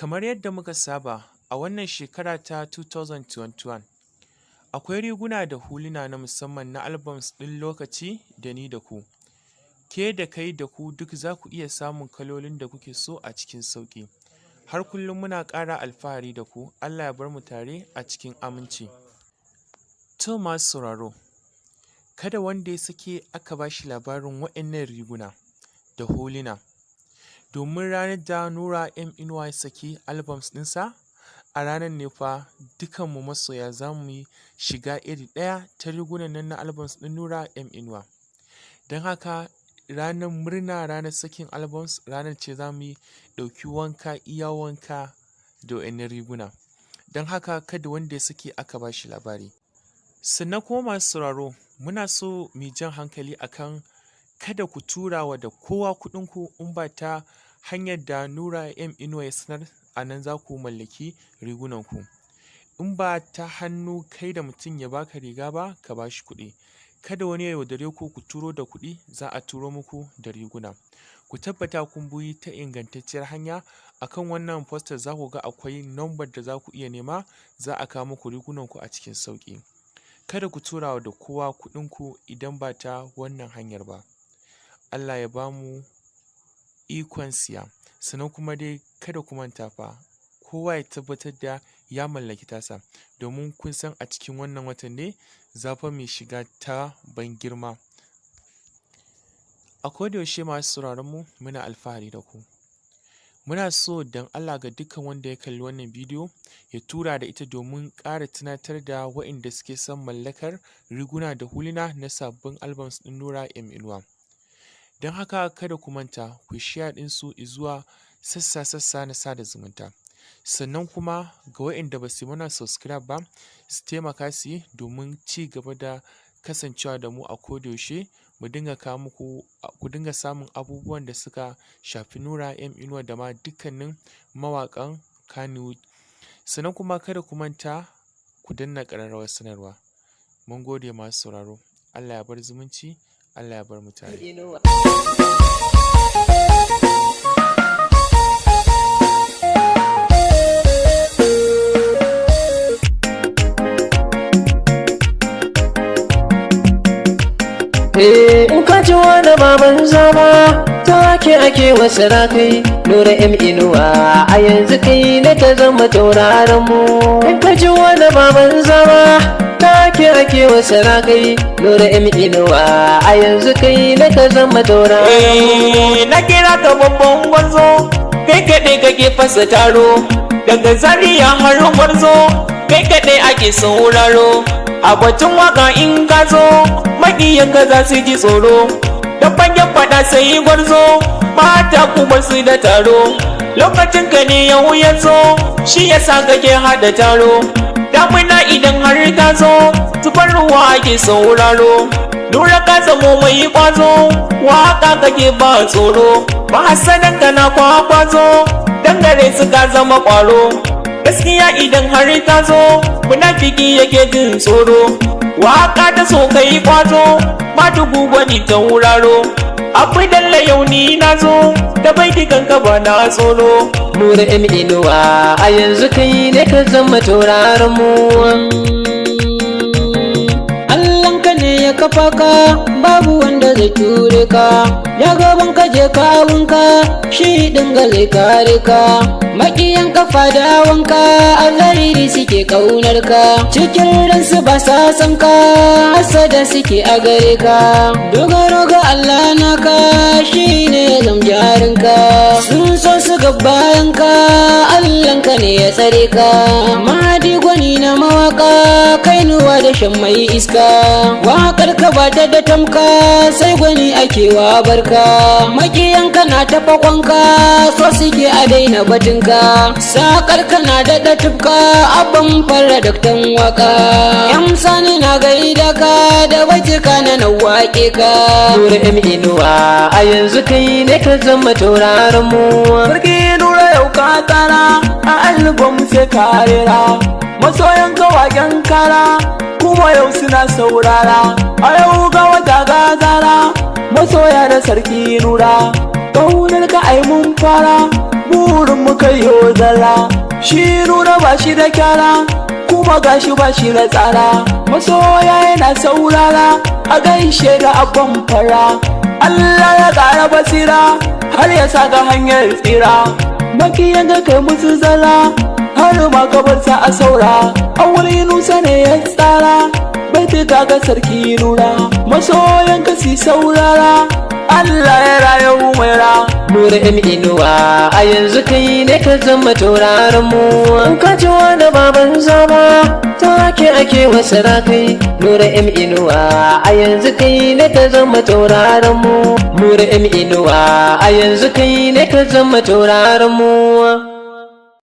Kamar yadda muka saba a wannan shekara ta 2021, akwai riguna da huluna na musamman na albums ɗin lokaci da ni da ku. Ke da kai da ku duk za ku iya samun kalolin da kuke so a cikin sauƙi. Har kullum muna ƙara alfahari da ku, Allah ya bar mu tare a cikin aminci. To masu sauraro, kada wanda ya sake aka ba shi labarin waɗannan riguna da huluna, domin ranar da Nura M Inuwa ya saki albums ɗinsa, a ranar ne fa dukanmu masoya za mu yi shiga iri ɗaya ta rigunan nan na albums ɗin Nura M Inuwa. Don haka ranar murna, ranar sakin albums, ranar ce za mu yi ɗauki wanka iya wanka da waɗannan riguna. Don haka kada wanda ya sake aka ba shi labari. Sannan kuma masu sauraro, muna so mu jan hankali akan kada ku tura wa da kowa kuɗinku in ba ta hanyar da Nura M Inuwa ya sanar a nan za ku mallaki rigunanku. In ba ta hannu kai da mutum ya baka riga ba, ka ba shi kuɗi. Kada wani ya yaudare ku, ku turo da kuɗi za a turo muku da riguna. Ku tabbata kun bi ta ingantacciyar hanya. Akan wannan poster za ku ga akwai number da za ku iya nema, za a kawo muku rigunanku a cikin sauƙi. Kada ku tura wa da kowa kuɗinku idan ba ta wannan hanyar ba. Allah ya ba mu ikon siya. Sannan kuma dai kada ku manta fa, kowa ya tabbatar da ya mallaki tasa, domin kun san a cikin wannan watan ne za fa mu shiga ta ban girma. A koda yaushe masu sauraron mu, muna alfahari da ku. Muna so don Allah ga dukkan wanda ya kalli wannan bidiyo ya tura da ita domin ƙara tunatar da waɗanda suke son mallakar riguna da huluna na sabbin albums ɗin Nura M Inuwa. Don haka kada ku manta ku share ɗinsu zuwa sassa-sassa na sada zumunta. Sannan kuma ga waɗanda ba su yi mana subscribe ba, su taimaka su yi domin ci gaba da kasancewa da mu a koda yaushe, mu dinga kawo muku, ku dinga samun abubuwan da suka shafi Nura M Inuwa da ma dukkanin mawaƙan Kannywood. Sannan kuma kada ku manta ku danna ƙararrawar sanarwa. Mun gode masu sauraro. Allah ya bar zumunci, Allah ya bar mu tare. In ka ji wani baban zama take ake wasu rakai, Nura M Inuwa a yanzu kai na ta zama tauraron mu. In ka ji wani baban zama take ake wasu rakai, Nura M Inuwa a yanzu kai na ta zama tauraron mu. Na kira ka babban gwarzo, kai kaɗai kake fasa taro, daga Zaria har Gwarzo, kai kaɗai ake sauraro. A batun waka in ka zo, maƙiyanka za su ji tsoro, don fagen faɗa sai Gwarzo, mata kuma su da taro. Lokacin ka ne yau ya zo, shi yasa kake haɗa taro. Damuna idan har ta zo, zubar ruwa ake sauraro. Nura ka zamo mai kwazo, waka kake ba tsoro, mahasadan ka na kwakwazo, dangare su ka zama kwaro. Gaskiya idan har ta zo, munafiki yake jin tsoro. Waka ta so kai kwazo, madugu gwani ta wuraro. Abu dalla yau ni na zo, da baitikan ka ba na tsoro. Nura M Inuwa a yanzu kai ne ka zama tauraron mu. Allahnka ne ya kafa ka, babu wanda zai ture ka, ya gaban ka je ka abunka, shi dinga zai kare ka. Makiyan kafa da wanka a zariri suke kaunar ka, cikin ransu ba sa san ka, hasada suke a gare ka. Dogaro ga Allah naka shi ne zam jarinka, sun so su ga bayan ka, Allahnka ne ya tsare ka. Mahadi gwani na mawaka, kainuwa da shan mai iska, waƙar ka ba ta da tamka, sai gwani ake wa barka. Makiyanka na ta fakonka, so suke a daina batunka, sakar ka na daɗa tufka, abban fara daktan waka. Yan Sani na gaida ka da baitika na na waƙe ka. Nura M Inuwa a yanzu kai ne ka zama tauraron mu. Sarki Nura yau ka tsara, a album sai ka rera, masoyan ka waken kara, kuma yau suna saurara. A yau ga wata gazara, masoya da Sarki Nura, ƙaunar ka ai mun fara, burin mu kai yo. zalla. Shi Nura ba shi da kyara, kuma gashi ba shi da tsara. Masoya yana saurara, a gaishe da abban fara. Allah ya ƙara basira, har ya saka hanyar tsira. Makiyan ga kai musu zala, har ma kabarsa a saura. Awul Nusa ne ya tsara, baituka ga sarki Nura. Masoyan ka si saurara, Allah ya raya Umaira. Nura M Inuwa, a yanzu kai ne ka zama tauraron mu. In ka ji wani baban zama, take ake wasu rakai. Nura M Inuwa, a yanzu kai ne ka zama tauraron mu. Nura M Inuwa, a yanzu kai ne ka zama tauraron mu.